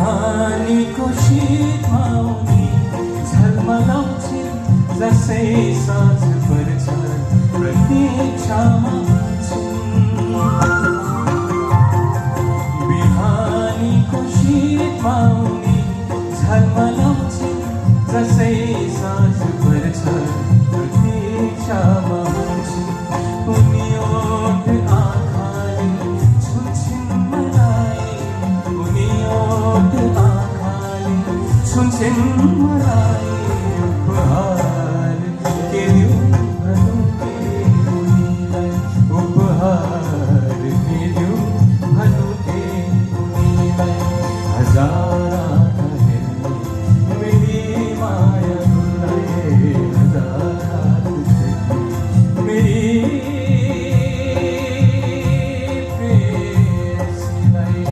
बिहानीको शीतमा उनी झलमलाउँछिन् जसै साँझ पर्छ प्रतीक्षामा हुन्छन्। बिहानीको शीतमा उनी झलमलाउँछिन् जसै साँझ पर्छ प्रतीक्षामा हुन्छन्। उनी ओठ आँखाले छुन्छिन् मलाई, उनी ओठ आँखाले छुन्छिन् मलाई।